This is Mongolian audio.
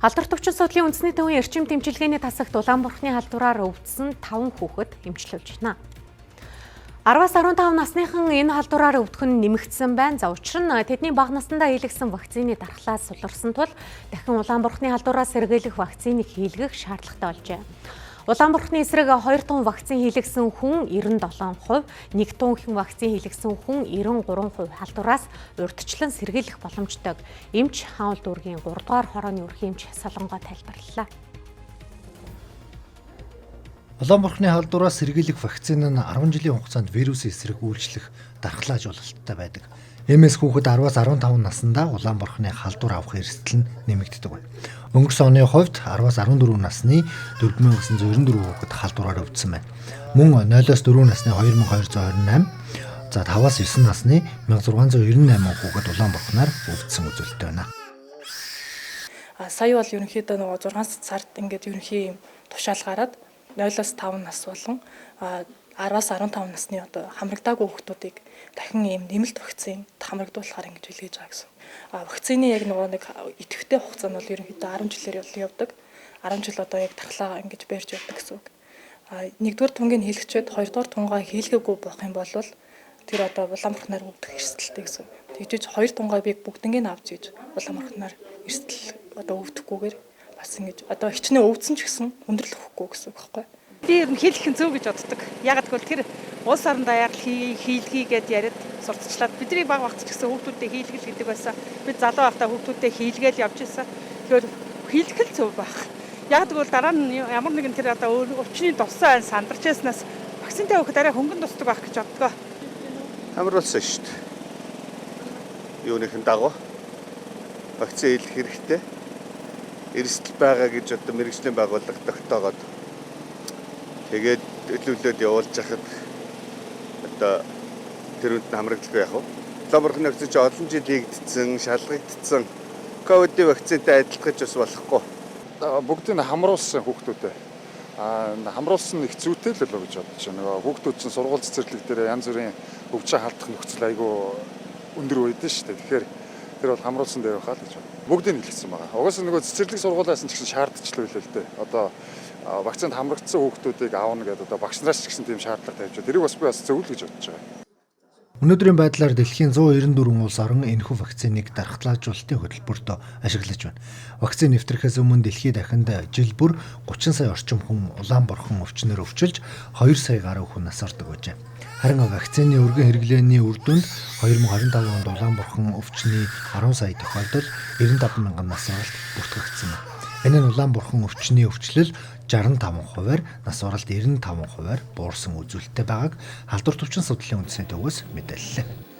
Алдарт төвчин судлалын үндэсний төвийн эрчим тэмчилгээний тасагт улаан бурхны халдвараар өвдсөн 5 хүүхэд эмчлүүлж байна. 10-аас 15 насныхан энэ халдвараар өвдөх нь нэмэгдсэн байна. За учир нь тэдний бага насндаа хийлгэсэн вакцины дархлаас суларсан тул дахин улаан бурхны халдвараас сэргийлэх вакциныг хийлгэх шаардлагатай болжээ. Улаан бурхны эсрэг 2 тун вакцин хийлгэсэн хүн 97%, 1 тунхин вакцин хийлгэсэн хүн 93% халдвараас урьдчилан сэргийлэх боломжтойг эмч Хаанул дүүргийн 3 дугаар хорооны өрхийн эмч Солонгоо тайлбарлалаа. Улаан бурхны халдвараас сэргийлэх вакцин нь 10 жилийн хугацаанд вирусын эсрэг үйлчлэх дархлаажуулалттай байдаг. MS хүүхэд 10-аас 15 наснда улаан бурхны халдвар авах эрсдэл нь нэмэгддэг байна. Өнгөрсөн оны хувьд 10-аас 14 насны 4994 хүүхэд халдвараар өвдсөн байна. Мөн 0-оос 4 насны 2228, за 5-аас 9 насны 1698 хүүхэд улаан бурхнаар өвдсөн үзүүлэлттэй байна. Сая бол ерөнхийдөө нөгөө 6 сард ингээд ерөнхий юм тушаал гараад 0-оос 5 нас болон 10-аас 15 насны одоо хамрагдаагүй хүүхдүүдийг дахин ийм нэмэлт вакцин хамрагдуулахаар ингэж хүлээж байгаа гэсэн. Вакцины яг нөгөө нэг идэвхтэй хугацаа нь бол ерөнхийдөө 10 жилээр явдаг. 10 жил одоо яг дархлаа ингэж барьж явдаг гэсэн үг. Нэгдүгээр тунгийг хийлгэчээд хоёрдугаар тунгаа хийлгээгүй байх юм бол тэр одоо улаан бурхнаар өвдөх эрсдэлтэй гэсэн. Тэгжиж хоёр тунгаа би бүгднийг авч ийж улаан бурхнаар эрсдэл одоо өвдөхгүйгээр бас ингэж одоо хичнээн өвдсөн ч гэсэн хүндрэл өгөхгүй гэсэн үг байхгүй. Би ер нь хийлгэх нь зөв гэж боддог. Яг гэвэл тэр улс орон даяар хийлгэе гэд яриад сурталчлаад бидний баг багт ч гэсэн хүүхдүүдэд хийлгэл гэдэг байсан. Бид залуу байхдаа хүүхдүүдэд хийлгээл явж исэн. Тэгэхээр хийлгэх л зөв байх. Яг гэвэл дараа нь ямар нэгэн тэр одоо өвчний туссан айн сандарч яснаас вакцинтай хүүхэд арай хөнгөн тусдаг байх гэж боддгоо. Хамруулсан шүү дээ. Юуныхэн дагуу вакцин хийлгэх хэрэгтэй. Эрсдэл байгаа гэж одоо мэргэжлийн байгууллага тогтоогоод тэгээд төлөвлөлөөд явуулж хахад одоо тэр үнд нь хамрагдaltaгүй яах вэ? Улаан бурхны вакцин чи олон жил хийгдсэн, шалгагдсан. Ковидын вакцинтай адилтгаж бас болохгүй. Бүгдийг хамруулсан хүүхдүүдэд. Хамруулсан их зүйтэй л болоо гэж бодож байна. Нөгөө хүүхдүүд чинь сургууль цэцэрлэг дээр янз бүрийн өвчин халдах нөхцөл айгүй өндөр байдаг шүү дээ. Тэгэхээр тэр бол хамруулсан дээр байхаа л гэж байна. Бүгдийг хэлсэн байгаа. Угаасаа нөгөө цэцэрлэг сургуулиас нь ч гэсэн шаардчихлаа билээ л дээ. Одоо вакцинд хамрагдсан хүүхдүүдийг аавна гэдэг одоо багш нараас ч гэсэн тийм шаардлага тавьж байгаа. Тэрийг бас би бас зөв л гэж бодож байгаа. Өнөөдрийн байдлаар дэлхийн 194 улс орон энэхүү вакциныг дархлаажуулалтын хөтөлбөрт ашиглаж байна. Вакцин нэвтрэхээс өмнө дэлхийд дахинд жил бүр 30 сая орчим хүн улаан бурхан өвчнөр өвчилж 2 сая гаруй хүн нас ордог байжээ. Харин вакцины өргөн хэрэглээний үр дүнд 2025 онд улаан бурхан өвчний 10 сая тохиолдол 95 мянган нас оролт бүртгэгдсэн байна. Энэ нь улаан бурхан өвчний өвчлөл 65%-аар, нас баралт 95%-аар буурсан үзүүлэлттэй байгааг халдвар төвчин судлалын үндэсний төвөөс мэдээллээ.